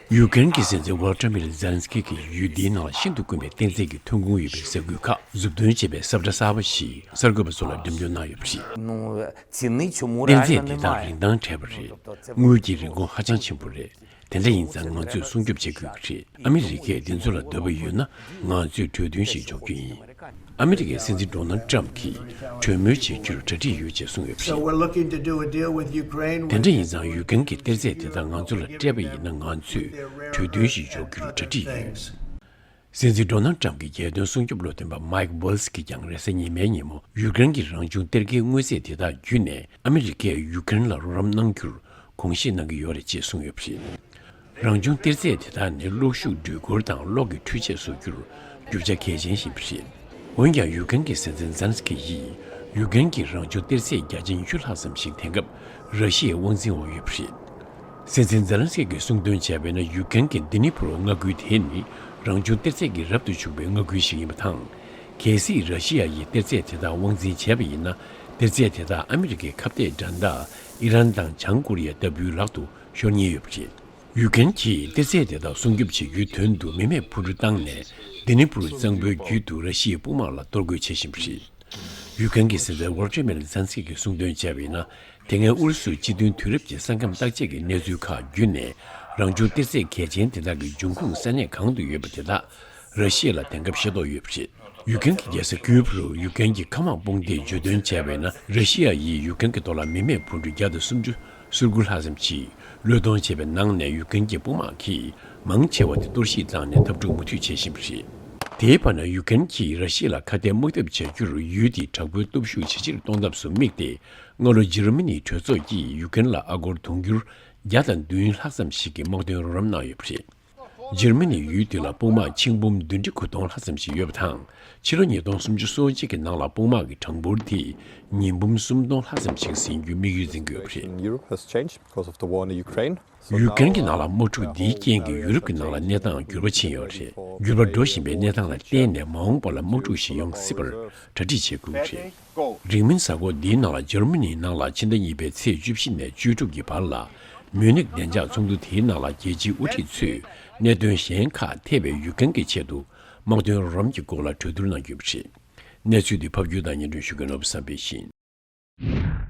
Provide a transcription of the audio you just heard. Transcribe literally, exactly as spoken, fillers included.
ཡུ་ཀེ་རེན་གྱི་སྲིད་འཛིན་ཝོལ་ཏྲ་མེ་ལི་ཛེ་ལན་སི་ཀི་གིས་ཡུལ་འདིའི་ནང་ལ་ཤིན་ཏུ་དཀོན་པའི་གཏེར་རྫས་ཀྱི་ཐོན་ཁུངས་ཡོད་པའི་ས་ཁུལ་ཁག་མཛུབ་སྟོན་བྱེད་པའི་ས་བཀྲ་གསར་པ་ཞིག་གསར་འགོད་པ་ཚོ་ལ་འགྲེམས་སྟོན་གནང་ཡོད་པ་རེད། གཏེར་རྫས་འདི་དག་རིན་ཐང་བྲལ་བ་རེད། དངུལ་གྱི་རིན་གོང་ཧ་ཅང་ཆེན་པོ་རེད། དེ་འདྲ་ཡིན་ཙང་ང་ཚོས་སྲུང་སྐྱོབ་བྱེད་དགོས་ཀྱི་རེད། ཨ་མི་རི་ཀས་འདི་ཚོ་ལ་འདོད་པ་ཡོད་ན་ང་ཚོས་གྲོས་མཐུན་ཞིག་འཇོག་རྒྱུ་ཡིན། ཨ་མི་རི་ཀའི་སྲིད་འཛིན་ཌོ་ནལ་ཊྲམ་གྱིས་གྲོས་མོལ་བྱེད་རྒྱུར་གྲ་སྒྲིག་ཡོད་ཅེས་གསུངས་ཡོད་པ་So རེད། We're looking to do a deal with Ukraine དེ་འདྲ་ཡིན་ཙང་ཡུ་ཀེ་རེན་གྱི་གཏེར་རྫས་དེ་དག་ང་ཚོ་ལ་སྤྲད་པ་ཡིན་ན་ང་ཚོས་གྲོས་མཐུན་ཞིག་འཇོག་རྒྱུར་གྲ་སྒྲིག་ཡོད། སྲིད་འཛིན་ཌོ་ནལ་ཊྲམ་གྱི་རྒྱལ་དོན་སྲུང་སྐྱོབ་བློ་འདོན་པ་མའིག་ཝལ་ཚི་གིས་ཀྱང་རེས་གཟའ་ཉི་མའི་ཉིན་མོ་ཡུ་ཀེ་རེན་གྱི་རང་བྱུང་གཏེར་ཁའི་དངོས་རྫས་དེ་དག་བརྒྱུད་ནས་ཨ་མི་རི་ཀས་ཡུ་ཀེ་རེན་ལ་རོགས་རམ་གནང་རྒྱུར་དགོངས་བཞེས་གནང་གི་ཡོད་རེད་ཅེས་གསུངས་ཡོད་པ་རེད། རང་བྱུང་གཏེར་རྫས་དེ་དག་ནི་གློག་ཤུགས་འགྲུལ་འཁོར་དང་གློག་གི་འཕྲུལ་ཆས་བཟོ་རྒྱུར་རྒྱུ་ཆ་གལ་ཆེན་ཞིག་རེད། འོན་ཀྱང་ཡུ་ཀེ་རེན་གྱི་སྲིད་འཛིན་ཛེ་ལན་སི་ཀི་ཡིས་ཡུ་ཀེ་རེན་གྱི་རང་བྱུང་གཏེར་རྫས་བརྒྱ་ཆ་ཉི་ཤུ་ལྷག་ཙམ་ཞིག་དེང་སྐབས་ར་ཤི་ཡའི་དབང་འཛིན་འོག་ཡོད་པ་རེད། སྲིད་འཛིན་ཛེ་ལན་སི་ཀི་གིས་གསུངས་དོན་བྱས་པ་ཡིན་ན་ཡུ་ཀེ་རེན་གྱི་དི་ནི་པུ་རོ་མངའ་ཁུལ་དེ་ནི་རང་བྱུང་གཏེར་རྫས་ཀྱིས་རབ་ཏུ་ཕྱུག་པའི་མངའ་ཁུལ་ཞིག་ཡིན་པ་དང་། གལ་སྲིད་ར་ཤི་ཡ་ཡིས་གཏེར་རྫས་དེ་དག་དབང་འཛིན་བྱས་པ་ཡིན་ན་གཏེར་རྫས་དེ་དག་ཨ་མི་རི་ཀའི་ཁ་གཏད་དགྲ་ཟླ་ཨི་རན་དང་བྱང་ཀོ་རི་ཡ་ལྟ་བུའི་ལག་ཏུ་ཤོར་ཉེན་ཡོད་པ་རེད། ཡུ་ཀེ་རེན་གྱིས་གཏེར་རྫས་དེ་དག་སྲུང་སྐྱོབ་བྱེད་རྒྱུའི་དོན་དུ་མི་མེད་འཕུར་གྲུ་བཏང་ནས་དི་ནི་པུ་རུ་གཙང་པོའི་རྒྱུད་དུ་ར་ཤི་ཡའི་དཔུང་དམག་ལ་གཏོར་རྒོལ་བྱེད་བཞིན་པ་རེད། ཡུ་ཀེ་རེན་གྱི་སྲིད་འཛིན་ཝོལ་ཏྲ་མེ་ལི་ཛེ་ལན་སི་ཀི་གིས་གསུངས་དོན་བྱས་པ་ཡིན་ན། དེ་སྔའི་ཨུ་རུ་སུའི་སྤྱི་མཐུན་དུས་རབས་ཀྱི་ས་ཁམས་བརྟག་དཔྱད་ཀྱི་གནས་ཚུལ་ཁག་བརྒྱུད་ནས་རང་བྱུང་གཏེར་རྫས་གལ་ཆེན་དེ་དག་གི་འབྱུང་ཁུངས་ས་གནས་གང་དུ་ཡོད་པ་དེ་དག་ར་ཤི་ཡ་ལ་དེང་སྐབས་ཤེས་རྟོགས་ཡོད་པ་རེད། ཡུ་ཀེ་རེན་གྱི་རྒྱལ་ས་ཀིའུ་ལུ་ཡུ་ཀེ་རེན་གྱི་མཁའ་དམག་དཔུང་སྡེས་བརྗོད་དོན་བྱས་པ་ཡིན་ན་ར་ཤི་ཡ་ཡིས་ཡུ་ཀེ་རེན་གྱི་ཐོག་ལ་མི་མེད་འཕུར་གྲུ་བརྒྱ་དང་སུམ་ཅུ་སོ་དགུ་ལྷག་ཙམ་ཞིག་བློས་གཏོང་བྱས་པའི་ནང་ནས་ཡུ་ཀེ་རེན་གྱི་དཔུང་དམག་གིས་མང་ཆེ་བ་དེ་གཏོར་བཤིག་བཏང་ནས་འཐབ་འཁྲུག་མུ་མཐུད་བྱེད་བཞིན་པ་རེད། དེའི་བར་ན་ཡུ་ཀེ་རེན་གྱིས་ར་ཤི་ཡ་ལ་ཁ་གཏད་གཏོང་ཐབས་བྱ་རྒྱུར་ཡུལ་དེའི་དྲག་པོའི་སྟོབས་ཤུགས་ཇེ་ཆེར་གཏོང་ཐབས་སུ་དམིགས་ཏེ་སྔ་ལོ་འཇར་མ་ནིའི་གྲོས་ཚོགས་ཀྱིས་ཡུ་ཀེ་རེན་ལ་ཨ་སྒོར་དུང་ཕྱུར་བརྒྱ་དང་བདུན་ལྷག་ཙམ་ཞིག་གི་དམག་དོན་རོགས་རམ་གནང་ཡོད་པ་རེད། འཇར་མ་ནིས་ཡུལ་དེ་ལ་དཔུང་དམག་ཆིག་འབུམ་བདུན་ཁྲི་དགུ་སྟོང་ལྷག་ཙམ་ཞིག་ཡོད་པ་དང་། ཕྱི་ལོ་ཉིས་སྟོང་སུམ་ཅུ་སོ་གཅིག་གི་ནང་ལ་དཔུང་དམག་གི་གྲངས་འབོར་དེ་ཉིས་འབུམ་སུམ་སྟོང་ལྷག་ཙམ་ཞིག་ཟིན་རྒྱུའི་དམིགས་ཡུལ་འཛིན་གྱི་ཡོད་པ་རེད། Europe has changed because of the war in Ukraine. So ཡུ་ཀེ་རེན་གྱི་ནང་ལ་དམག་འཁྲུག་འདིའི་རྐྱེན་གྱིས་ཡུ་རོབ་ཀྱི་ནང་ལ་གནས་སྟངས་འགྱུར་བ་ཕྱིན་ཡོད་རེད། འགྱུར་བ་འགྲོ་བཞིན་པའི་གནས་སྟངས་ལ་བརྟེན་ནས་མ་འོངས་པ་ལ་དམག་འཁྲུག་ཞིག་ཡོང་སྲིད་པར་གྲ་སྒྲིག་བྱེད་དགོས་ཀྱི་རེད། རིང་མིན་གཟའ་འཁོར་འདིའི་ནང་ལ་འཇར་མ་ནིའི་ནང་ལ་ཕྱི་ཟླ་གཉིས་པའི་ཚེས་བཅུ་བཞི་ནས་བཅུ་དྲུག་གི་བར་ལ་མིའུ་ནིག་བདེ་འཇགས་ཚོགས་འདུ་དེའི་ནང་ལ་རྒྱལ་སྤྱིའི་དབུ་ཁྲིད་ཚོས་གནད་དོན་གཞན་ཁག་ཐེ་བའི་ཡུ་ཀེ་རེན་གྱི་ཆེད་དུ་དམག་དོན་རོགས་རམ་གྱི་སྐོར་ལ་གྲོས་བསྡུར་གནང་རྒྱུ་ཡིན་པ་རེད། གནས་ཚུལ་འདི་ཕབ་སྒྱུར་དང་སྙན་སྒྲོན་ཞུ་མཁན་ནོར་བུ་བསམ་འཕེལ་ཡིན།